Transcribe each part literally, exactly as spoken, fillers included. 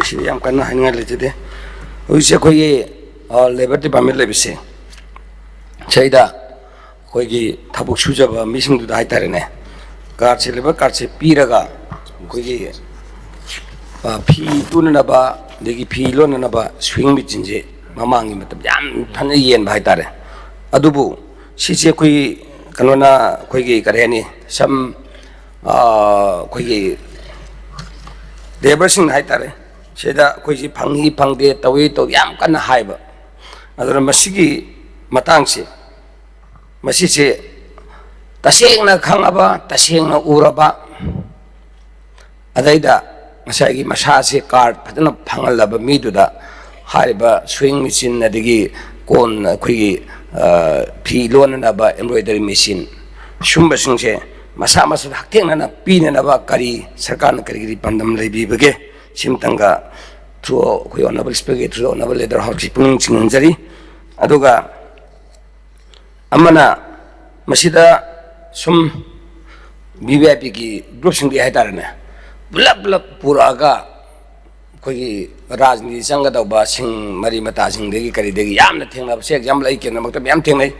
ꯁꯤꯗꯤ ꯌꯥꯝ ꯀꯟꯅ ꯍꯥꯏꯅꯤꯡꯉꯥꯏ ꯂꯩꯖꯗꯦ꯫ ꯍꯧꯖꯤꯛꯁꯦ ꯑꯩꯈꯣꯏꯒꯤ ꯂꯦꯕꯔ ꯗꯤꯄꯥꯔꯠꯃꯦꯟ ꯂꯩꯕꯁꯦ, ꯁꯤꯗꯩꯗ ꯑꯩꯈꯣꯏꯒꯤ ꯊꯕꯛ ꯁꯨꯖꯕ ꯃꯤꯁꯤꯡꯗꯨꯗ ꯍꯥꯏꯇꯥꯔꯦꯅꯦ, ꯀꯥꯔꯠꯁꯦ, ꯂꯦꯕꯔ ꯀꯥꯔꯠꯁꯦ ꯄꯤꯔꯒ ꯑꯩꯈꯣꯏꯒꯤ ꯐꯤ ꯇꯨꯅꯅꯕ, ꯑꯗꯒꯤ ꯐꯤ ꯂꯣꯟꯅꯅꯕ ꯁꯨꯋꯤꯡ ꯃꯦꯆꯤꯟꯁꯦ ꯃꯃꯥꯡꯒꯤ ꯃꯇꯝ ꯌꯥꯝ ꯐꯖꯅ ꯌꯦꯟꯕ ꯍꯥꯏꯇꯥꯔꯦ꯫ ꯑꯗꯨꯕꯨ ꯁꯤꯁꯦ ꯑꯩꯈꯣꯏ ꯀꯩꯅꯣꯅ, ꯑꯩꯈꯣꯏꯒꯤ ꯀꯔꯤ ꯍꯥꯏꯅꯤ, ꯁꯝ ꯑꯩꯈꯣꯏꯒꯤ ꯂꯦꯕꯔꯁꯤꯡꯅ ꯍꯥꯏꯇꯥꯔꯦ, ꯁꯤꯗ ꯑꯩꯈꯣꯏꯁꯤ ꯐꯪꯏ ꯐꯪꯗꯦ, ꯇꯧꯏ ꯇꯧꯏ ꯌꯥꯝ ꯀꯟꯅ ꯍꯥꯏꯕ꯫ ꯑꯗꯨꯅ ꯃꯁꯤꯒꯤ ꯃꯇꯥꯡꯁꯦ, ꯃꯁꯤꯁꯦ ꯇꯁꯦꯡꯅ ꯈꯪꯉꯕ, ꯇꯁꯦꯡꯅ ꯎꯔꯕ, ꯑꯗꯩꯗ ꯉꯁꯥꯏꯒꯤ ꯃꯁꯥꯁꯦ ꯀꯥꯔꯠ ꯐꯖꯅ ꯐꯪꯍꯜꯂꯕ ꯃꯤꯗꯨꯗ ꯍꯥꯏꯔꯤꯕ ꯁꯨꯋꯤꯡ ꯃꯦꯆꯤꯟ, ꯑꯗꯒꯤ ꯀꯣꯟ, ꯑꯩꯈꯣꯏꯒꯤ ꯐꯤ ꯂꯣꯟꯅꯅꯕ ꯑꯦꯝꯕ꯭ꯔꯣꯏꯗꯔꯤ ꯃꯦꯆꯤꯟ, ꯁꯨꯝꯕꯁꯤꯡꯁꯦ ꯃꯁꯥ ꯃꯁꯥꯗ ꯍꯛꯊꯦꯡꯅꯅ ꯄꯤꯅꯅꯕ ꯀꯔꯤ ꯁꯔꯀꯥꯔꯅ ꯀꯔꯤ ꯀꯔꯤ ꯄꯥꯟꯗꯝ ꯂꯩꯕꯤꯕꯒꯦ? ꯁꯤꯃꯇꯪꯒ ꯊ꯭ꯔꯨ ꯑꯩꯈꯣꯏ ꯑꯣꯅꯔꯦꯕꯜ ꯁ꯭ꯄꯤꯀꯔꯒꯤ ꯊ꯭ꯔꯨ ꯑꯣꯅꯔꯦꯕꯜ ꯂꯤꯗꯔ ꯍꯥꯎꯁꯀꯤ ꯄꯨꯛꯅꯤꯡ ꯆꯤꯡꯍꯟꯖꯔꯤ꯫ ꯑꯗꯨꯒ ꯑꯃꯅ ꯃꯁꯤꯗ ꯁꯨꯝ ꯚꯤ ꯚꯤ ꯑꯥꯏ ꯄꯤꯒꯤ ꯒ꯭ꯔꯨꯞꯁꯤꯡꯗꯤ ꯍꯥꯏꯇꯥꯔꯦꯅꯦ, ꯄꯨꯂꯞ ꯄꯨꯂꯞ ꯄꯨꯔꯛꯑꯒ ꯑꯩꯈꯣꯏꯒꯤ ꯔꯥꯖꯅꯤꯇꯤ ꯆꯪꯒꯗꯧꯕꯁꯤꯡ, ꯃꯔꯤ ꯃꯇꯥꯁꯤꯡꯗꯒꯤ ꯀꯔꯤꯗꯒꯤ ꯌꯥꯝꯅ ꯊꯦꯡꯅꯕꯁꯦ, ꯑꯦꯛꯖꯥꯝꯄꯜ ꯑꯩ ꯀꯦꯟꯗ꯭ꯔꯃꯛꯇ ꯃꯌꯥꯝ ꯊꯦꯡꯅꯩ꯫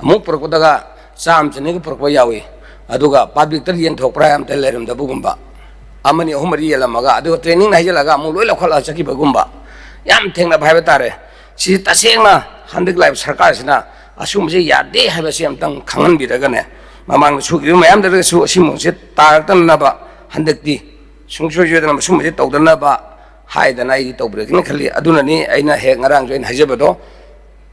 ꯑꯃꯨꯛ ꯄꯨꯔꯛꯄꯗꯒ ꯆꯥꯝꯃ ꯆꯅꯤꯒ ꯄꯨꯔꯛꯄ ꯌꯥꯎꯏ, ꯑꯗꯨꯒ ꯄꯕ꯭ꯂꯤꯛꯇ ꯌꯦꯟꯊꯣꯛꯄ꯭ꯔꯥ ꯑꯝꯇ ꯂꯩꯔꯝꯗꯕꯒꯨꯝꯕ, ꯑꯃꯅꯤ ꯑꯍꯨꯝ ꯃꯔꯤ ꯌꯦꯜꯂꯝꯃꯒ ꯑꯗꯨꯒ ꯇ꯭ꯔꯦꯅꯤꯡ ꯍꯥꯏꯖꯤꯜꯂꯒ ꯑꯃꯨꯛ ꯂꯣꯏ ꯂꯧꯈꯠꯂꯒ ꯆꯠꯈꯤꯕꯒꯨꯝꯕ ꯌꯥꯝ ꯊꯦꯡꯅꯕ ꯍꯥꯏꯕ ꯇꯥꯔꯦ꯫ ꯁꯤ ꯇꯁꯦꯡꯅ ꯍꯟꯗꯛ ꯂꯥꯛꯏꯕ ꯁꯔꯀꯥꯔꯁꯤꯅ ꯑꯁꯤꯒꯨꯝꯕꯁꯤ ꯌꯥꯗꯦ ꯍꯥꯏꯕꯁꯤ ꯑꯃꯇꯪ ꯈꯪꯍꯟꯕꯤꯔꯒꯅꯦ, ꯃꯃꯥꯡꯗ ꯁꯨꯈꯤꯕ ꯃꯌꯥꯝꯗꯨꯗꯁꯨ ꯑꯁꯤꯒꯨꯝꯕꯁꯤ ꯇꯥꯔꯛꯇꯅꯕ ꯍꯟꯗꯛꯇꯤ ꯁꯨꯡꯁꯣꯏ ꯁꯣꯏꯗꯅ ꯃꯁꯤꯒꯨꯝꯕꯁꯤ ꯇꯧꯗꯅꯕ ꯍꯥꯏꯗꯅ ꯑꯩꯗꯤ ꯇꯧꯕꯤꯔꯛꯀꯦꯅ ꯈꯜꯂꯤ꯫ ꯑꯗꯨꯅꯅꯤ ꯑꯩꯅ ꯍꯦꯛ ꯉꯔꯥꯡꯁꯨ ꯑꯩꯅ ꯍꯥꯏꯖꯕꯗꯣ,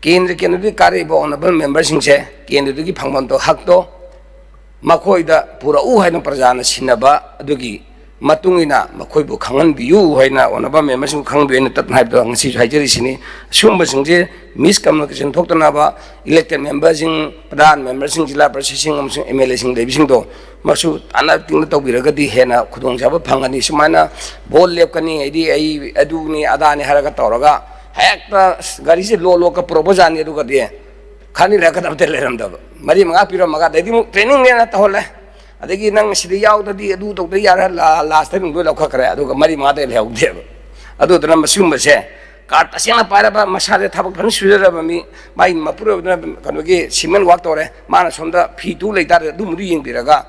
ꯀꯦꯟꯗ꯭ꯔ ꯀꯦꯟꯗ꯭ꯔꯗꯒꯤ ꯀꯥꯔꯛꯏꯕ ꯑꯣꯅꯔꯦꯕꯜ ꯃꯦꯝꯕꯔꯁꯤꯡꯁꯦ ꯀꯦꯟꯗ꯭ꯔꯗꯨꯒꯤ ꯐꯪꯐꯝ ꯊꯣꯛꯄ ꯍꯛꯇꯣ ꯃꯈꯣꯏꯗ ꯄꯨꯔꯛꯎ ꯍꯥꯏꯅ ꯄ꯭ꯔꯖꯥꯅ ꯁꯤꯟꯅꯕ ꯑꯗꯨꯒꯤ ꯃꯇꯨꯡ ꯏꯟꯅ ꯃꯈꯣꯏꯕꯨ ꯈꯪꯍꯟꯕꯤꯌꯨ ꯍꯥꯏꯅ ꯑꯣꯅꯔꯦꯕꯜ ꯃꯦꯝꯕꯔꯁꯤꯡꯕꯨ ꯈꯪꯍꯟꯕꯤꯌꯨ ꯍꯥꯏꯅ ꯇꯠꯇꯅ ꯍꯥꯏꯕꯗꯣ ꯉꯁꯤꯁꯨ ꯍꯥꯏꯖꯔꯤꯁꯤꯅꯤ꯫ ꯑꯁꯤꯒꯨꯝꯕꯁꯤꯡꯁꯦ ꯃꯤꯁꯀꯝꯃ꯭ꯌꯨꯅꯤꯀꯦꯁꯟ ꯊꯣꯛꯇꯅꯕ ꯏꯂꯦꯛꯇꯦꯗ ꯃꯦꯝꯕꯔꯁꯤꯡ, ꯄ꯭ꯔꯙꯥꯟ ꯃꯦꯝꯕꯔꯁꯤꯡ, ꯖꯤꯂꯥ ꯄꯔꯤꯁꯗꯁꯤꯡ ꯑꯃꯁꯨꯡ ꯑꯦꯝ ꯑꯦꯜ ꯑꯦꯁꯤꯡ ꯂꯩꯕꯁꯤꯡꯗꯣ ꯃꯁꯨ ꯇꯥꯟꯅ ꯇꯤꯡꯅ ꯇꯧꯕꯤꯔꯒꯗꯤ ꯍꯦꯟꯅ ꯈꯨꯗꯣꯡꯆꯥꯕ ꯐꯪꯒꯅꯤ꯫ ꯁꯨꯃꯥꯏꯅ ꯚꯣꯠ ꯂꯦꯞꯀꯅꯤ, ꯑꯩꯗꯤ ꯑꯩ ꯑꯗꯨꯅꯤ ꯑꯗꯥꯅꯤ ꯍꯥꯏꯔꯒ ꯇꯧꯔꯒ ꯍꯦꯛꯇ ꯒꯥꯔꯤꯁꯦ ꯂꯣ ꯂꯣꯛꯀ ꯄꯨꯔꯛꯄꯖꯥꯠꯅꯤ꯫ ꯑꯗꯨꯒꯗꯤ ꯈꯔꯅꯤ ꯂꯩꯔꯒ ꯀꯅꯥꯝꯇ ꯂꯩꯔꯝꯗꯕ, ꯃꯔꯤ ꯃꯉꯥ ꯄꯤꯔꯝꯃꯒ ꯑꯗꯩꯗꯤ ꯑꯃꯨꯛ ꯇ꯭ꯔꯦꯅꯤꯡꯅꯦꯅ ꯇꯧꯍꯜꯂꯦ꯫ ꯑꯗꯒꯤ ꯅꯪ ꯁꯤꯗ ꯌꯥꯎꯗ꯭ꯔꯗꯤ ꯑꯗꯨ ꯇꯧꯗ ꯌꯥꯔꯦ, ꯂꯥꯁꯇ ꯑꯗꯨꯝ ꯂꯣꯏ ꯂꯧꯈꯠꯈ꯭ꯔꯦ꯫ ꯑꯗꯨꯒ ꯃꯔꯤ ꯃꯉꯥꯗ ꯂꯩꯍꯧꯗꯦꯕ꯫ ꯑꯗꯨꯗꯨꯅ ꯃꯁꯤꯒꯨꯝꯕꯁꯦ, ꯀꯥꯔꯗ ꯇꯁꯦꯡꯅ ꯄꯥꯏꯔꯕ, ꯃꯁꯥꯗ ꯊꯕꯛ ꯐꯖꯅ ꯁꯨꯖꯔꯕ ꯃꯤ, ꯃꯥꯒꯤ ꯃꯄꯨꯔꯣꯏꯕꯗꯨꯅ ꯀꯩꯅꯣꯒꯤ cement work ꯇꯧꯔꯦ, ꯃꯥꯅ ꯁꯣꯝꯗ ꯐꯤ ꯇꯨ ꯂꯩꯇꯥꯔꯦ, ꯑꯗꯨꯝꯕꯗꯨ ꯌꯦꯡꯕꯤꯔꯒ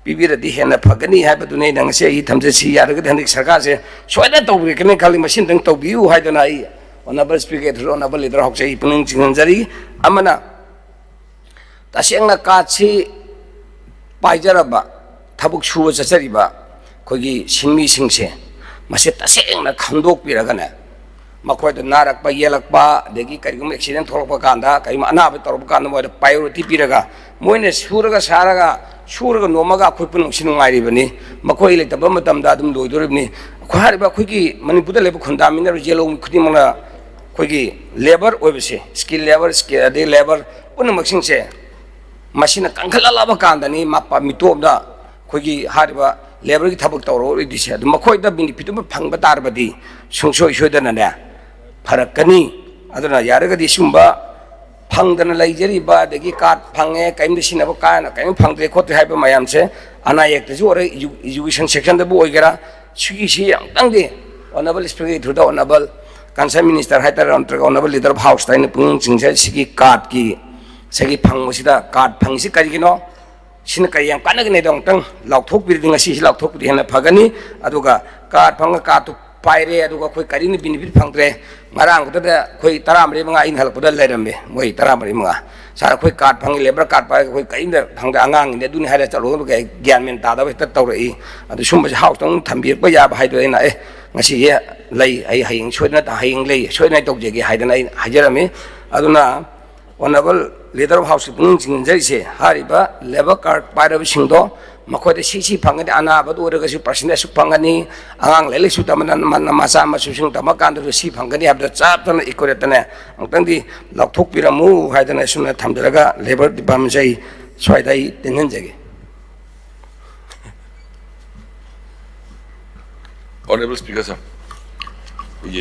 ꯄꯤꯕꯤꯔꯗꯤ ꯍꯦꯟꯅ ꯐꯒꯅꯤ ꯍꯥꯏꯕꯗꯨꯅꯤ ꯑꯩꯅ ꯉꯁꯤ ꯑꯩ ꯊꯝꯖꯩ꯫ ꯁꯤ ꯌꯥꯔꯒꯗꯤ ꯍꯟꯗꯛ ꯁꯔꯀꯥꯔꯁꯦ ꯁꯣꯏꯗꯅ ꯇꯧꯕꯤꯔꯛꯀꯅꯤ ꯈꯜꯂꯤ꯫ ꯃꯁꯤ ꯑꯝꯇꯪ ꯇꯧꯕꯤꯌꯨ ꯍꯥꯏꯗꯅ ꯑꯩ Honourable Speaker, Honourable Leader ꯍꯥꯎꯁꯦ ꯑꯩ ꯄꯨꯛꯅꯤꯡ ꯆꯤꯡꯁꯤꯟꯖꯔꯤ꯫ ꯑꯃꯅ, ꯇꯁꯦꯡꯅ ꯀꯥꯔꯗꯁꯤ ꯄꯥꯏꯖꯔꯕ, ꯊꯕꯛ ꯁꯨꯕ ꯆꯠꯆꯔꯤꯕ ꯑꯩꯈꯣꯏꯒꯤ ꯁꯤꯟꯃꯤꯁꯤꯡꯁꯦ, ꯃꯁꯤ ꯇꯁꯦꯡꯅ ꯈꯟꯗꯣꯛꯄꯤꯔꯒꯅꯦ, ꯃꯈꯣꯏꯗ ꯅꯥꯔꯛꯄ ꯌꯦꯛꯂꯛꯄ, ꯑꯗꯒꯤ ꯀꯔꯤꯒꯨꯝꯕ accident ꯊꯣꯛꯂꯛꯄ ꯀꯥꯟꯗ, ꯀꯔꯤꯒꯨꯝꯕ ꯑꯅꯥꯕ ꯇꯧꯔꯛꯄ ꯀꯥꯟꯗ ꯃꯣꯏꯗ priority ꯄꯤꯔꯒ, ꯃꯣꯏꯅ ꯁꯨꯔꯒ ꯁꯥꯔꯒ, ꯁꯨꯔꯒ ꯅꯣꯝꯃꯒ ꯑꯩꯈꯣꯏ ꯄꯨꯝꯅꯃꯛꯁꯤ ꯅꯨꯡꯉꯥꯏꯔꯤꯕꯅꯤ꯫ ꯃꯈꯣꯏ ꯂꯩꯇꯕ ꯃꯇꯝꯗ ꯑꯗꯨꯝ ꯂꯣꯏꯗꯣꯔꯤꯕꯅꯤ꯫ ꯑꯩꯈꯣꯏ ꯍꯥꯏꯔꯤꯕ ꯑꯩꯈꯣꯏꯒꯤ ꯃꯅꯤꯄꯨꯔꯗ ꯂꯩꯕ ꯈꯨꯟꯗꯥꯃꯤꯟꯅꯔꯤꯕ ꯌꯦꯜꯍꯧꯃꯤ ꯈꯨꯗꯤꯡꯃꯛꯅ ꯑꯩꯈꯣꯏꯒꯤ labour ꯑꯣꯏꯕꯁꯦ, skilled labour, skill, ꯑꯗꯩ labour ꯄꯨꯝꯅꯃꯛꯁꯤꯡꯁꯦ ꯃꯁꯤꯅ ꯀꯟꯈꯠꯂꯛꯂꯕ ꯀꯥꯟꯗꯅꯤ ꯃꯄꯥ ꯃꯤꯇꯣꯞꯅ ꯑꯩꯈꯣꯏꯒꯤ ꯍꯥꯏꯔꯤꯕ labourꯒꯤ ꯊꯕꯛ ꯇꯧꯔꯛꯑꯣꯏꯗꯣꯏꯁꯦ꯫ ꯑꯗꯨ ꯃꯈꯣꯏꯗ benefit ꯑꯃ ꯐꯪꯕ ꯇꯥꯔꯕꯗꯤ ꯁꯨꯡꯁꯣꯏ ꯁꯣꯏꯗꯅꯅꯦ ꯐꯔꯛꯀꯅꯤ꯫ ꯑꯗꯨꯅ ꯌꯥꯔꯒꯗꯤ ꯁꯤꯒꯨꯝꯕ ꯐꯪꯗꯅ ꯂꯩꯖꯔꯤꯕ, ꯑꯗꯒꯤ ꯀꯥꯔꯗ ꯐꯪꯉꯦ, ꯀꯔꯤꯝꯇ ꯁꯤꯖꯤꯟꯅꯕ ꯀꯥꯏꯅ ꯀꯔꯤꯝ ꯐꯪꯗ꯭ꯔꯦ ꯈꯣꯠꯇ꯭ꯔꯦ ꯍꯥꯏꯕ ꯃꯌꯥꯝꯁꯦ ꯑꯅꯥ ꯑꯌꯦꯛꯇꯁꯨ ꯑꯣꯏꯔꯦ, edu-, education sectionꯗꯕꯨ ꯑꯣꯏꯒꯦꯔꯥ, ꯁꯤꯒꯤꯁꯤ ꯑꯃꯨꯛꯇꯪꯗꯤ Honourable Speaker through the Honourable Concerned Minister ꯍꯥꯏꯇꯥꯔꯦ, ꯅꯠꯇ꯭ꯔꯒ Honourable Leader of Houseꯇ ꯑꯩꯅ ꯄꯨꯛꯅꯤꯡ ꯆꯤꯡꯖꯩ꯫ ꯁꯤꯒꯤ ꯀꯥꯔꯗꯀꯤ, ꯁꯤꯒꯤ ꯐꯪꯕꯁꯤꯗ, ꯀꯥꯔꯗ ꯐꯪꯉꯤꯁꯤ ꯀꯔꯤꯒꯤꯅꯣ, ꯁꯤꯅ ꯀꯔꯤ ꯌꯥꯝ ꯀꯥꯟꯅꯒꯅꯤꯗꯣ ꯑꯃꯨꯛꯇꯪ ꯂꯥꯎꯊꯣꯛꯄꯤꯔꯗꯤ, ꯉꯁꯤꯁꯤ ꯂꯥꯎꯊꯣꯛꯄꯤꯔꯗꯤ ꯍꯦꯟꯅ ꯐꯒꯅꯤ꯫ ꯑꯗꯨꯒ ꯀꯥꯔꯗ ꯐꯪꯉ ꯀꯥꯔꯗꯇꯨ ꯄꯥꯏꯔꯦ, ꯑꯗꯨꯒ ꯑꯩꯈꯣꯏ ꯀꯔꯤꯝꯇ benefit ꯐꯪꯗ꯭ꯔꯦ꯫ ꯉꯔꯥꯡ ꯈꯛꯇꯗ ꯑꯩꯈꯣꯏ ꯇꯔꯥꯃꯔꯤ ꯃꯉꯥ ꯑꯩꯅ ꯍꯜꯂꯛꯄꯗ ꯂꯩꯔꯝꯃꯦ, ꯃꯣꯏ ꯇꯔꯥꯃꯔꯤ ꯃꯉꯥ꯫ "ꯁꯥꯔ, ꯑꯩꯈꯣꯏ ꯀꯥꯔꯗ ꯐꯪꯉꯤ, labour card ꯄꯥꯏꯔꯒ ꯑꯩꯈꯣꯏ ꯀꯔꯤꯝꯇ ꯐꯪꯗꯦ, ꯑꯉꯥꯡꯒꯤꯅꯦ, ꯑꯗꯨꯅꯤ" ꯍꯥꯏꯔ ꯆꯠꯂꯨꯔꯒ ꯑꯩ ꯒ꯭ꯌꯥꯟ ꯃꯦꯟ ꯇꯥꯗꯕ ꯍꯦꯛꯇ ꯇꯧꯔꯛꯏ꯫ ꯑꯗꯨ ꯁꯨꯝꯕꯁꯦ ꯍꯥꯎꯁꯇꯪ ꯊꯝꯕꯤꯔꯛꯄ ꯌꯥꯕ ꯍꯥꯏꯗꯣ ꯑꯩꯅ, "ꯑꯦ, ꯉꯁꯤꯁꯦ ꯂꯩ, ꯑꯩ ꯍꯌꯦꯡ ꯁꯣꯏꯗꯅ ꯇ-, ꯍꯌꯦꯡ ꯂꯩ, ꯁꯣꯏꯗꯅ ꯇꯧꯖꯒꯦ" ꯍꯥꯏꯗꯅ ꯑꯩ ꯍꯥꯏꯖꯔꯝꯃꯤ꯫ ꯑꯗꯨꯅ Honourable Leader of Houseꯀꯤ ꯄꯨꯛꯅꯤꯡ ꯆꯤꯡꯁꯤꯟꯖꯔꯤꯁꯦ, ꯍꯥꯏꯔꯤꯕ labour card ꯄꯥꯏꯔꯕꯁꯤꯡꯗꯣ, ꯃꯈꯣꯏꯗ ꯁꯤ ꯁꯤ ꯐꯪꯒꯅꯤ, ꯑꯅꯥꯕꯗ ꯑꯣꯏꯔꯒꯁꯨ percent ꯑꯁꯨꯛ ꯐꯪꯒꯅꯤ, ꯑꯉꯥꯡ ꯂꯥꯏꯔꯤꯛ ꯂꯥꯏꯁꯨ ꯇꯝꯕꯗ ꯃ-, ꯃꯆꯥ ꯃꯁꯨꯁꯤꯡ ꯇꯝꯃꯀꯥꯟꯗꯁꯨ ꯁꯤ ꯐꯪꯒꯅꯤ ꯍꯥꯏꯕꯗꯣ ꯆꯞ ꯆꯥꯅ accuratelyꯅꯦ ꯑꯃꯨꯛꯇꯪꯗꯤ ꯂꯥꯎꯊꯣꯛꯄꯤꯔꯝꯃꯨ ꯍꯥꯏꯗꯅ ꯑꯁꯨꯝꯅ ꯊꯝꯖꯔꯒ Labour Departmentꯁꯦ ꯑꯩ ꯁ꯭ꯋꯥꯏꯗ ꯑꯩ ꯇꯦꯟꯍꯟꯖꯒꯦ꯫ Honourable Speaker, sir.